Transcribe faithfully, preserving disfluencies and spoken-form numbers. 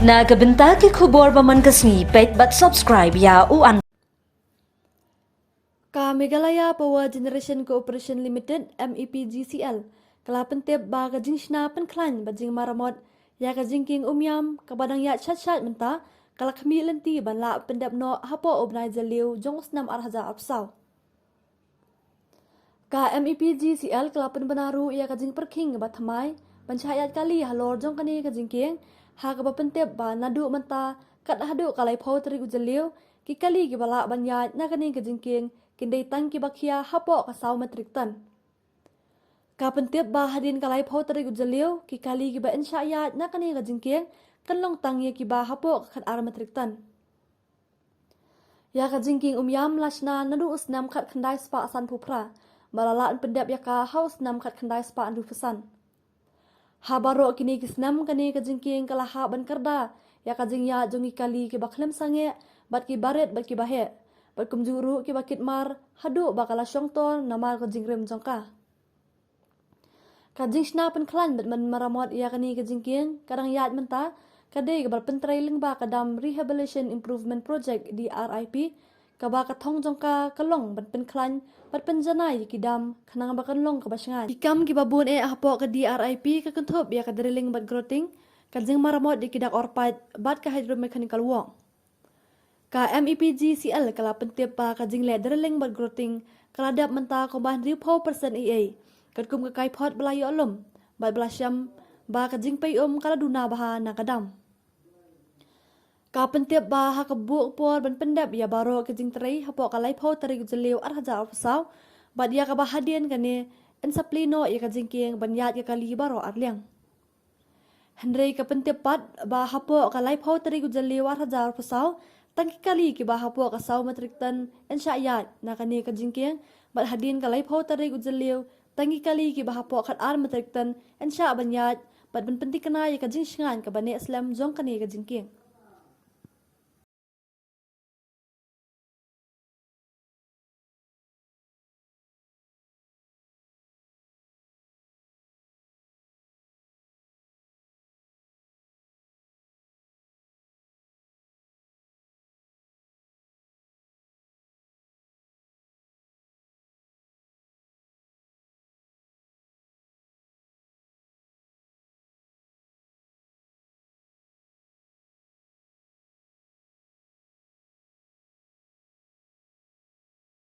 Na ka bynta ki khubor ba man ka sngi, peit bad subscribe ïa u an. Ka Meghalaya Power Generation Corporation Limited, M E P G C L, ka la pyntip ba ka jingshna pynkhlaiñ bad jingmaramot ïa ka jingkieng Umiam kaba dang ïaid shat-shat mynta, ka la khmih lynti ban lah pyndep noh hapoh u bnai Jylliew jong u snem ar hajar arphew saw. Ka M E P G C L ka la pynbna ruh ïa ka jingpyrkhing ba thymmai ban shah ïaid kali halor jong kane ka jingkieng, ha kaba pyntip ba naduh mynta kat haduh ka laiphew tarik u Jylliew, ki kali kiba lah ban ïaid na kane ka jingkieng kin dei tang kiba khia hapoh ka saw metric ton. Ka pyntip ba hadien ka laiphew tarik u Jylliew, ki kali kiba yn shah ïaid na kane ka jingkieng kan long tang ïa kiba hapoh ka khat ar metric ton. Ïa ka jingkieng Umiam la shna naduh u snem khat khyndai spah sanphew phra, bad la lah pyndep ïa ka ha u snem khat khyndai spah hynriewphew san. Ha baroh kine ki snem kane ka jingkieng ka la hap ban kyrda ïa ka jingïaid jong ki kali kiba khlem sangeh, bad kiba rit bad kiba heh, bad kumjuh ruh kiba kit mar, haduh ba ka la shongtor namar ka jingrim jong ka. Ka jingshna pynkhlaiñ bad man maramot ïa kane ka jingkieng ka dang ïaid mynta, ka dei kaba la pyntrei lyngba ka Dam Rehabilitation Improvement Project, D R I P, kaba ka thong jong ka ka long ban pynkhlaiñ bad pynjanai ïa ki dam khnang ba kan long kaba shngaiñ. Ki kam kiba bun eh hapoh ka D R I P ka kynthup ïa ka drilling bad grouting, ka jingmaramot ïa ki dak orpait bad ka hydromechanical work. Ka M E P G C L ka la pyntip ba ka jingleh drilling bad grouting ka la dep mynta kumba hynriewphew percent ei ei, katkum ka kaiphod ba la ïoh lum bad ba la shem ba ka jingpei um ka la duna bha na ka dam. Ka pyntip ba ha ka buh por ban pyndep ïa baroh ka jingtrei hapoh ka laiphew tarik u Jylliew ar hajar arphew saw, bad ïa kaba hadien kane yn sa plie noh ïa ka jingkieng ban ïaid ka kali baroh arliang. Hynrei ka pyntip pat ba hapoh ka laiphew tarik u Jylliew ar hajar arphew saw, tang ki kali kiba hapoh ka saw metric ton yn shah ïaid na kane ka jingkieng, bad hadien ka laiphew tarik u Jylliew, tang ki kali kiba hapoh khat ar metric ton yn shah ban ïaid, bad ban pyntikna ïa ka jingshngaiñ kaba neh slem jong kane ka jingkieng.